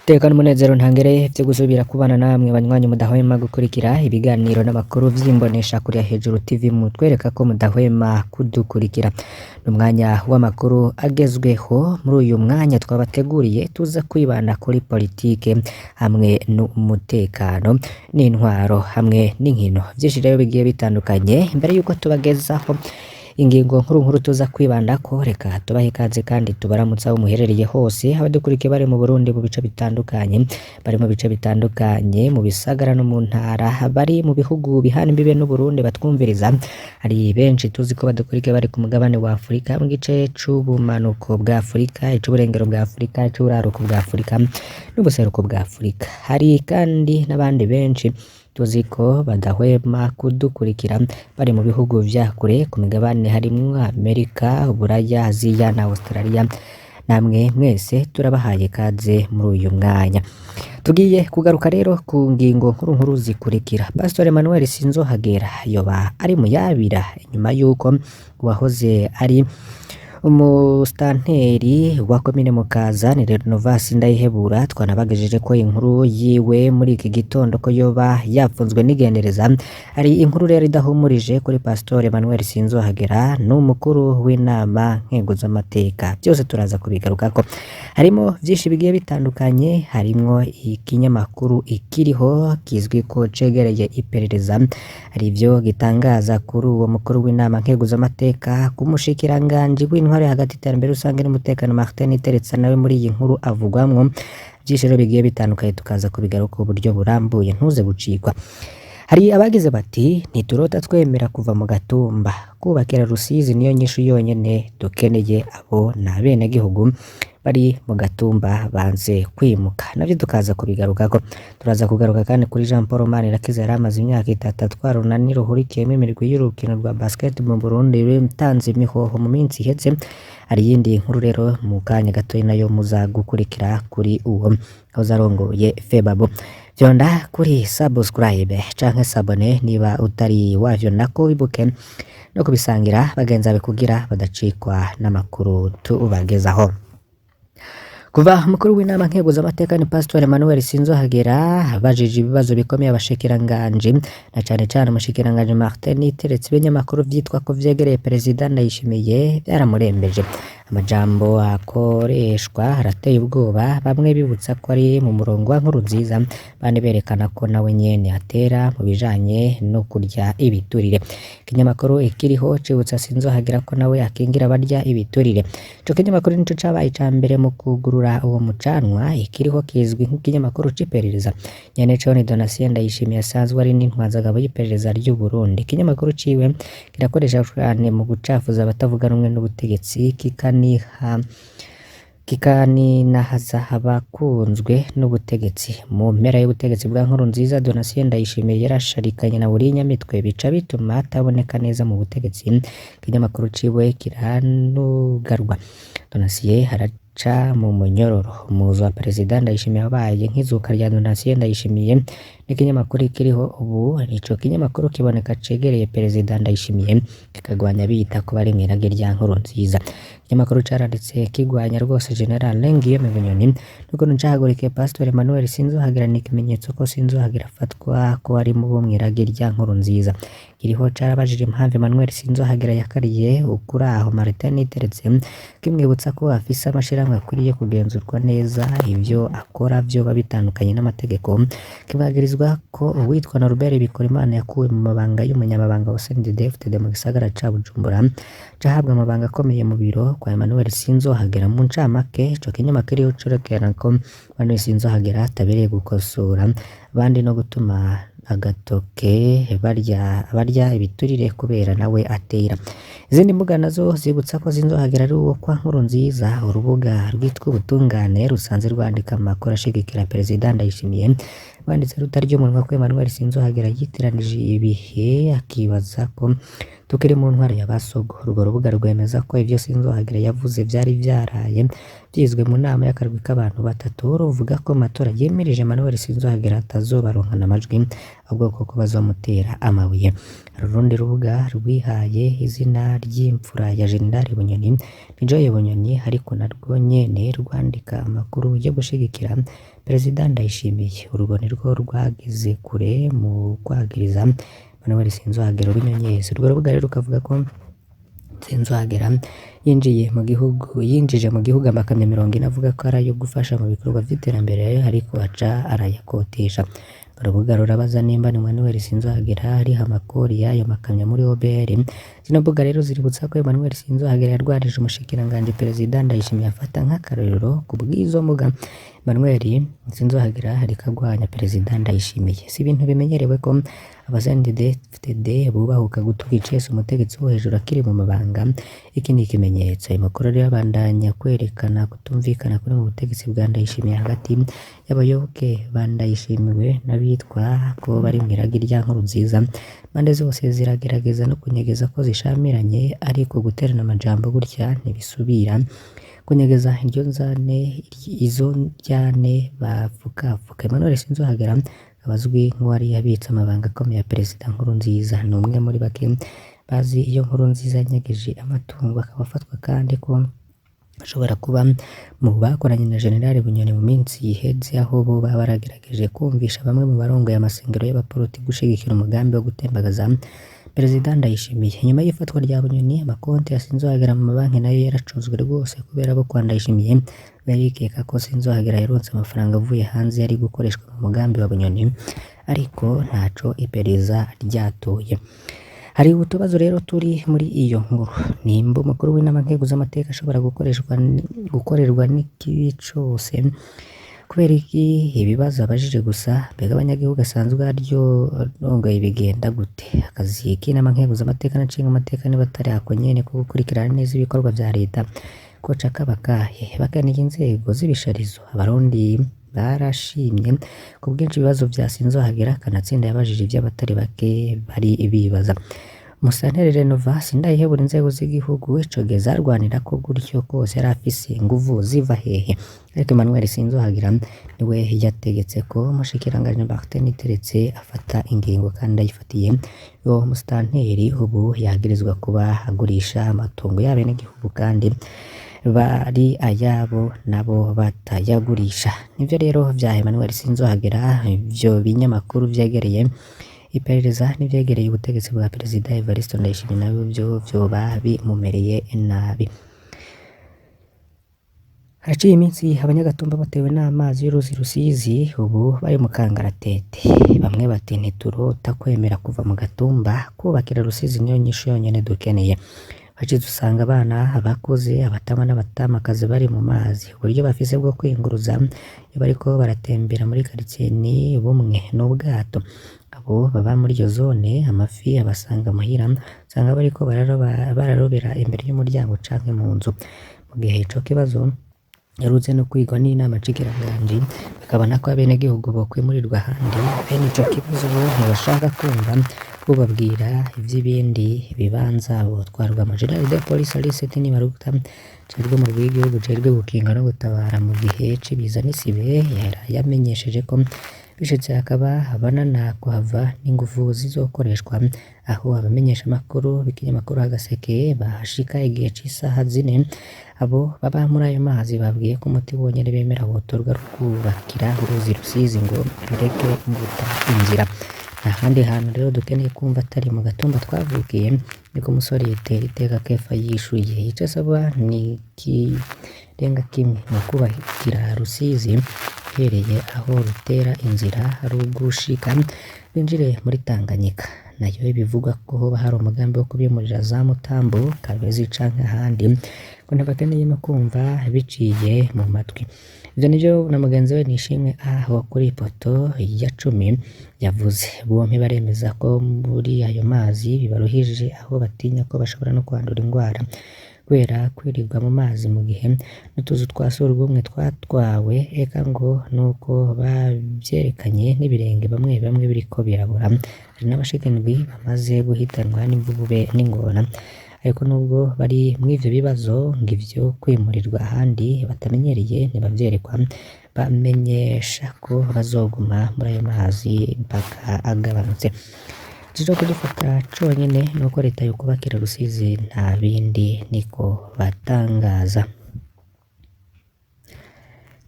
Iteka n'umunezero ntangere vyo gusubira kubana namwe banywanyi mudahwema gukurikira ibiganiro n'amakuru vy'imbonesha kuri Hejuru TV, mutwereka ko mudahwema kudukurikira. N'umwanya w'amakuru agezweho. Muri uyu mwanya twabateguriye tuza kwibanda kuri politike hamwe n'umutekano n'intwaro hamwe n'inkino, vyinshi rero bigiye bitandukanye. Imbere yuko tubagezaho ingingo nkuru nkuru tuza kwibandako, reka tubahe ikaze kandi tubaramutse aho muherereye hose. Abadukurikiye bari mu Burundi mu bice bitandukanye, bari mu bice bitandukanye, mu bisagara no mu ntara, bari mu bihugu bihana imbibe n'Uburundi batwumviriza ari benshi. Tuzi ko badukurikiye bari ku mugabane wa Afurika, mu gice c'ubumanuko bwa Afurika, ic'uburengero bwa Afurika, ic'uburaruko bwa Afurika n'ubuseruko bwa Afurika. Hari kandi n'abandi benshi tuzi ko badahwema kudukurikira bari mu bihugu vya kure ku migabane, harimwo Amerika, Uburaya, Aziya na Australia. Namwe mwese turabahaye ikaze muri uyu mwanya. Tugiye kugaruka rero ku ngingo nkuru nkuru zikurikira: Pastor Emmanuel Sinzohagera yoba ari muyabira inyuma yuko uwahoze ari umusitanteri wa komine Mukaza ni Renovasi Ndayihebura, twanabagejeje ko inkuru yiwe muri iki gitondo, ko yoba yapfunzwe n'igendereza. Hari inkuru rero idahumurije kuri Pastor Emmanuel Sinzohagera n'umukuru w'inama nkenguzamateka. Byose turaza kubigarukako, harimo vyinshi bigiye bitandukanye. Harimwo ikinyamakuru Ikiriho kizwi ko cegereye iperereza, hari ivyo gitangaza kuri uwo mukuru w'inama nkenguzamateka, ku mushikiranganji w'intwaro hagati, iterambere rusange n'umutekano, Martin Niteretse, nawe muri iyi nkuru avugwamwo. Vyinshi rero bigiye bitandukanye tukaza kubigaruka uburyo burambuye, ntuze gucikwa. Hari abagize bati: "Ntiturota twemera kuva mu Gatumba, kubakira Rusizi niyo nyishu yonyene dukeneye." Abo ni abenegihugu bari mu Gatumba banze kwimuka, navyo tukaza kubigarukako. Turaza kugaruka kandi kuri Jean Paul Manirakiza yari amaze imyaka 3 atwara urunani ruhurikiyemwo imirwi y'urukino rwa basket mu Burundi rutanze imihoho mu minsi iheze. Hari iyindi nkuru rero mu kanya gatoyi nayo muza gukurikira kuri uwo wahoze arongoye FEBABU. Fyonda kuri subscribe canke s'abonner niba utari wavyo, nako wibuke no kubisangira bagenzi bawe kugira badacikwa n'amakuru tubagezaho. Kuva umukuru w'inama nkenguzamateka ni Pastor Emmanuel Sinzohagera abajije ibibazo bikomeye abashikiranganji, na cane cane umushikiranganji Martin Niteretse, ibinyamakuru vyitwa ko vyegereye Perezida Ndayishimiye vyaramurembeje. Amajambo akoreshwa arateye ubwoba. Bamwe bibutsa ko ari mu murongo wa Nkurunziza, abandi berekana ko nawe nyene atera mu bijanye no kurya ibiturire. Ikinyamakuru Ikiriho cibutsa Sinzohagera ko nawe akingira abarya ibiturire. Ico kinyamakuru nico cabaye ica mbere mu kugurura uwo mucanwa. Ikiriho kizwi nk'ikinyamakuru c'iperereza, nyeneco ni Donatien Ndayishimiye, asanzwe ari n'intwazagabo y'iperereza ry'u Burundi. Ikinyamakuru ciwe kirakoresha cane mu gucafuza abatavuga rumwe n'ubutegetsi, kikaniha kikaninahaza abakunzwe n'ubutegetsi. Mu mpera y'ubutegetsi bwa Nkurunziza, Donatien Ndayishimiye yarasharikanye na Willy Nyamitwe, bica bituma ataboneka neza mu butegetsi. Ikinyamakuru ciwe kiranugarwa, Donatien araca mu munyororo. Umuzo wa Perezida Ndayishimiye wabaye nk'izuka rya Donatien Ndayishimiye n'ikinyamakuru kiriho. Ubu ico kinyamakuru kiboneka cegereye Perezida Ndayishimiye, kikagwanya biyita ko bari mw'irage rya Nkurunziza. Ikinyamakuru caranditse kigwanya rwose General Guillaume Bunyoni n'ukuntu cahagurikiye Pastor Emmanuel Sinzohagera ni ikimenyetso ko Sinzohagera afatwa ko ari mu bo mw'irage rya Nkurunziza. Kiriho carabajije impamvu Emmanuel Sinzohagera yakariye ukuri aho Martin Niteretse, kimwibutsa ko afise amashirahamwe akwiriye kugenzurwa neza, ivyo akora vyoba bitandukanye n'amategeko. Kimwagirizwa ko uwitwa Norbert Bikorimana yakuwe mu mabanga y'umunyamabanga wa CNDD-FDD mu gisagara ca Bujumbura, cahabwa amabanga akomeye mu biro kwa Emmanuel Sinzohagera. Mu ncamake, ico kinyamakuru cerekana ko Emmanuel Sinzohagera atabereye gukosora abandi no gutuma agatoke barya ibiturire kubera nawe atera. Izindi mbuga nazo zibutsa ko Sinzohagera ari uwo kwa Nkurunziza. Urubuga rwitwa Ubutungane rusanzwe rwandika amakuru ashigikira Perezida Ndayishimiye rwanditse rutarya umunwa ko Emmanuel Sinzohagera yitiranije ibihe, akibaza ko tukiri mu ntwaro ya basogo. Urwo rubuga rwemeza ko ivyo Sinzohagera yavuze vyari vyaraye Vyizwe mu nama y'akarwi k'abantu batatu, ruvuga ko mu matora yimirije Emmanuel Sinzohagera atazobaronkana amajwi, ahubwo ko bazomutera amabuye. Hari urundi rubuga rwihaye izina ry'imfura ya Jenerali Bunyoni, Nijoye Bunyoni, ariko narwo nyene rwandika amakuru yo gushigikira Perezida Ndayishimiye. Urwo nirwo rwageze kure mu kwagiriza Emmanuel Sinzohagera urunyonyezi. Urwo rubuga rero rukavuga ko Sinzohagera yinjije mu gihugu amakamyo 40 avuga ko ari ayo gufasha mu bikorwa vy'iterambere, ariko aca arayakotesha. Urubuga rurabaza nimba Emmanuel Sinzohagera ariha amakori y'ayo makamyo muri OBR. Zino mbuga rero ziributsa ko Emmanuel Sinzohagera yarwanije umushikiranganji Perezida Ndayishimiye afata nk'akarorero. Ku bw'izo mbuga, Emmanuel Sinzohagera ariko agwanya Perezida Ndayishimiye. Si ibintu bimenyerewe ko aba CNDD-FDD bubahuka gutuka icese umutegetsi wo hejuru akiri mu mabanga. Iki ni ikimenyetso. Ayo makuru rero abandanya kwerekana kutumvikana kuri mu butegetsi bwa Ndayishimiye hagati y'abayoboke ba Ndayishimiwe n'abitwa ko bari mw'iragi rya Nkurunziza. Impande zose ziragerageza no kunyegeza ko zishamiranye, ariko guterana amajambo gutya ntibisubira kunyegeza iryo nzane izo ndyane bafukafuka. Emmanuel Sinzohagera akaba azwi nk'uwari yabitse amabanga akomeye ya Perezida Nkurunziza. Ni umwe muri bake bazi iyo Nkurunziza yanyegeje amatungo, akaba afatwa kandi ko ashobora kuba mu bakoranye na Jenerali Bunyoni mu minsi iheze, aho boba baragerageje kumvisha bamwe mu barongoye amasengero y'abaporoti gushigikira umugambi wo gutembagaza Perezida Ndayishimiye. Nyuma y'ifatwa rya Bunyoni, amakonti ya Sinzohagera mu mabanki nayo yaracuzwe rwose kubera abo kwa Ndayishimiye barikeka ko Sinzohagera yaronse amafaranga avuye hanze yari gukoreshwa mu mugambi wa Bunyoni, ariko ntaco iperereza ryatoye. Hari utubazo rero turi muri iyo nkuru. Nimba umukuru w'inama nkenguzamateka ashobora gukorerwa n'ikibi cose, kubera iki ibibazo abajije gusa? Mbega abanyagihugu asanzwe arongoye bigenda gute? Akazi k'inama nkenguzamateka na nshingamateka niba atari ako nyene ko gukurikirana neza ibikorwa vya leta, koca kaba kahe? Bakeneye inzego z'ibisharizo. Abarundi barashimye ku bwinshi ibibazo vya Sinzohagera, kanatsinda yabajije ivy'abatari bake bari bibaza. Musanteri Renova sindayihebura inzego z'igihugu ico gihe zarwanira ko gutyo kose yari afise inguvu ziva hehe? Ariko Emmanuel Sinzohagera niwe yategetse ko umushikiranganji Martin Niteretse afata ingingo kandi ayifatiye. Uwo musitanteri ubu yagirizwa kuba agurisha amatongo y'abenegihugu kandi bari ayabo nabo batayagurisha. Nivyo rero vya Emmanuel Sinzohagera, ivyo binyamakuru vyegereye iperereza n'ivyegereye ubutegetsi bwa Perezida Evariste Ndayishimiye nabyo vyoba bimumereye nabi. Haraciye iminsi abanyagatumba batewe n'amazi y'uruzi Rusizi, ubu bari mu kangaratete. Bamwe bati ntiturota kwemera kuva mu gatumba, kubakira Rusizi niyo nyishu yonyene dukeneye. Bacitse usanga abana, abakuze, abatama n'abatamakazi bari mu mazi. Uburyo bafise bwo kwiyunguruza iyo bariko baratembera muri quartier ni bumwe n'ubwato. Abo baba muri iyo zone amafi abasanga muhira, usanga bariko bararobera imbere y'umuryango canke mu nzu. Mu gihe ico kibazo giherutse no kwigwa n'inama nshikiranganji, bakabona ko abenegihugu bokwimurirwa ahandi, bene ico kibazo bo ntibashaka kumva ubabwira ivy'ibindi bibanza botwarwamwo. General de Police Alice Nibaruta ajejwe umurwi w'igihugu ujejwe gukinga no gutabara mu gihe c'ibiza n'isibe, yamenyesheje ko bishitse hakaba abanana kuhava n'inguvu zizokoreshwa, aho abamenyesha amakuru b'ikinyamakuru Agaseke bahashika igihe c'isaha 4. Abo baba muri ayo mazi babwiye ko umuti wonyene bemera wotorwa ari ukubakira uruzi Rusizi ngo rureke guta inzira. Nta handi hantu rero dukeneye kumva atari mu gatumba twavukiye, niko umusore Yitera Iteka Kefa yishuye. Ico asaba ni ikirenga kimwe, ni ukubakira Rusizi uhereye aho rutera inzira rugushika binjire muri Tanganyika. Nayo bivugwa ko hoba hari umugambi wo kubimurira za Mutambu, Kabezi canke ahandi, ngo ntibakeneye no kumva biciye mu matwi. Ivyo nivyo na mugenzi we Nishimwe aho kuri ipoto ya 10 yavuze. Bompi baremeza ko muri ayo mazi bibaruhije, aho batinya ko bashobora no kwandura ingwara kubera kwirirwa mu mazi, mu gihe n'utuzu twa surwumwe twatwawe, eka ngo nuko bavyerekanye n'ibirenge bamwe bamwe biriko birabora. Hari n'abashika indwi bamaze guhitanwa n'imvubu be n'ingona. Ariko nubwo bari mw'ivyo bibazo ngo ivyo kwimurirwa ahandi batamenyereye ntibavyerekwa, bamenyesha ko bazoguma muri ayo mazi mpaka agabanutse. Ikiza kudufata conyene nuko leta yokubakira Rusizi nta bindi, niko batangaza.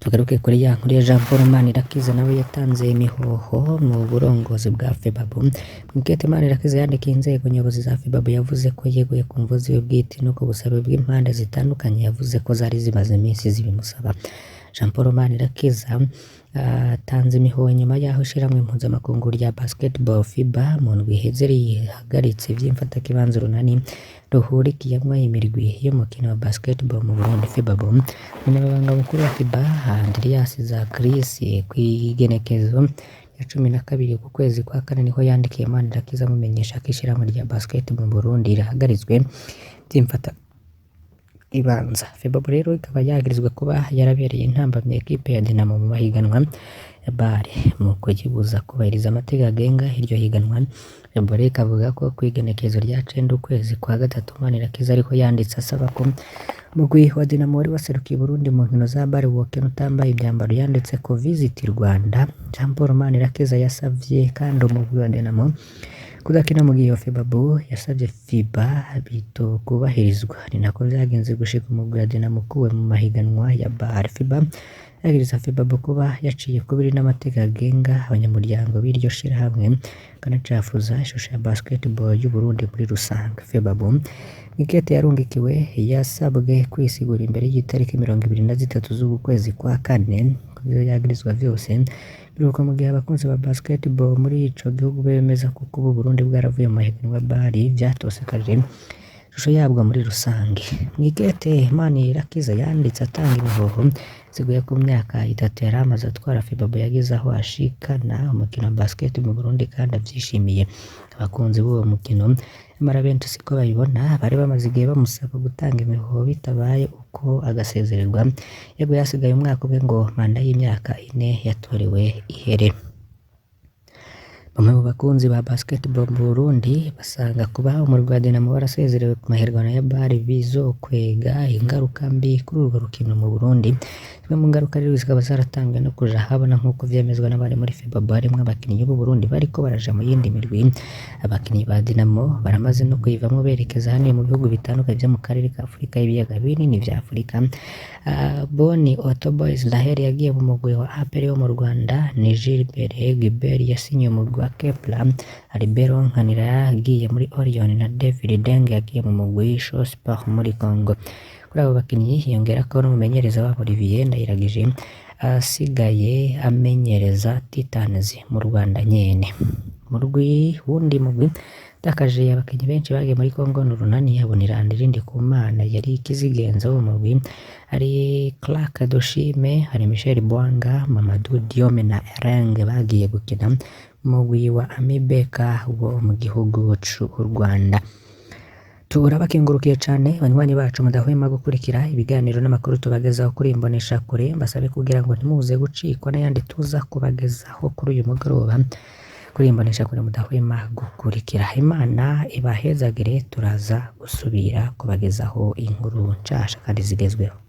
Tugaruke kuri ya nkuru ya Jean Paul Manirakiza, nawe yatanze imihoho mu burongozi bwa FEBABU. Mukete Manirakiza yandikiye inzego nyobozi za FEBABU, yavuze ko yeguye ku mvo ziwe bwite no ku busabe bw'impande zitandukanye, yavuze ko zari zimaze iminsi zibimusaba. Jean Paul Manirakiza atanze imihoho nyuma y'aho ishirahamwe mpuzamakungu rya basketball FIBA mu ndwi iheze rihagaritse vy'imfatakibanza urunani ruhurikiyemwo imirwi y'umukino wa basketball mu Burundi FIBABU. Umunyamabanga mukuru wa FIBA Andreas Zagris kw'igenekezo rya 12 ku kwezi kwa kane niho yandikiye Manirakiza amumenyesha ko ishirahamwe rya basket mu Burundi rihagaritswe vy'imfata ibanza. FEBABU rero ikaba yagirizwa kuba yarabereye intambamyi ekipe ya Dinamo mu mahiganwa ya BAL mu kuyibuza kubahiriza amategeko agenga iryo higanwa. FEBABU rero ikavuga ko kw'igenekerezo rya 9 ukwezi kwa gatatu Manirakiza ariko yanditse asaba ko umugwi wa Dinamo wari waserukiye Burundi mu nkino za BAL wokina utambaye imyambaro yanditseko Visit Rwanda. Jean Paul Manirakiza yasavye kandi umugwi wa Dinamo kudakina mu gihe FEBABU yasavye FIBA bitokubahirizwa. Ni nako vyagenze gushika umugwi wa Dinamo ukuwe mu mahiganwa ya BAL. FIBA yagiriza FEBABU kuba yaciye kubiri n'amategeko agenga abanyamuryango b'iryo shirahamwe, akanacafuza ishusho ya basketball y'Uburundi muri rusange. FEBABU mw'ikete yarungikiwe yasabwe kwisigura imbere y'itariki 23 z'uku kwezi kwa kane kuvyo yagirizwa vyose. Biruko mu gihe abakunzi ba basketball muri ico gihugu bemeza ko kuba Uburundi bwaravuye mu mahiganwa ya BAL vyatosekaje ishusho yabwo muri rusange. Mw'ikete Manirakiza yanditse atanga imihoho ziguye ku myaka 3 yari amaze atwara FEBABU, yagize aho ashikana umukino wa basket mu Burundi kandi avyishimiye. Abakunzi b'uwo mukino nyamara benshi siko babibona, bari bamaze igihe bamusaba gutanga imihoho bitabaye uko agasezererwa. Yeguye hasigaye umwaka umwe ngo manda y'imyaka 4 yatorewe ihere. Bamwe mu bakunzi ba basketball mu Burundi basanga kuba umurwi wa Dinamo warasezerewe ku mahiganwa ya BAL bizokwega ingaruka mbi kuri urwo rukino mu Burundi. Zimwe mu ngaruka rero zikaba zaratanzwe no kuja ahabona nk'uko vyemezwa n'abari muri FEBABU, harimwo abakinyi b'u Burundi bariko baraja mu yindi mirwi. Abakinyi ba Dinamo baramaze no kuyivamwo berekeza ahanini mu bihugu bitandukanye vyo mu karere ka Afrika y'ibiyaga binini vya Afrika. Boni Otobo Israel yagiye mu mugwi wa APR wo mu Rwanda, ni Gilbert Gilbert yasinyiye umugwi wa Kepler, Albert Nkanira yagiye muri Orion na David Deng yagiye mu mugwi Sport muri Congo. Kuri abo bakinyi hiyongerako n'umumenyereza wabo Olivier Ndayiragije asigaye amenyereza Titans mu Rwanda nyene. Murwi wundi mugwi utakaje abakinyi benshi bagiye muri Congo ni Urunani, habonera André Ndikumana yari ikizigenza wo mugwi, hari Clark Dushime, hari Michel Bwanga, Mamadou Diome na Ereng bagiye gukina mu mugwi wa Amibeka wo mu gihugu c'u Rwanda. Turabakengurukiye cane banywanyi bacu mudahwema gukurikira ibiganiro n'amakuru tubagezaho kuri Imbonesha Kure, mbasabe kugira ngo ntimuze gucikwa n'ayandi tuza kubagezaho kuri uyu mugoroba kuri Imbonesha Kure mudahwema gukurikira. Imana ibahezagire, turaza gusubira kubagezaho inkuru nshasha kandi zigezweho.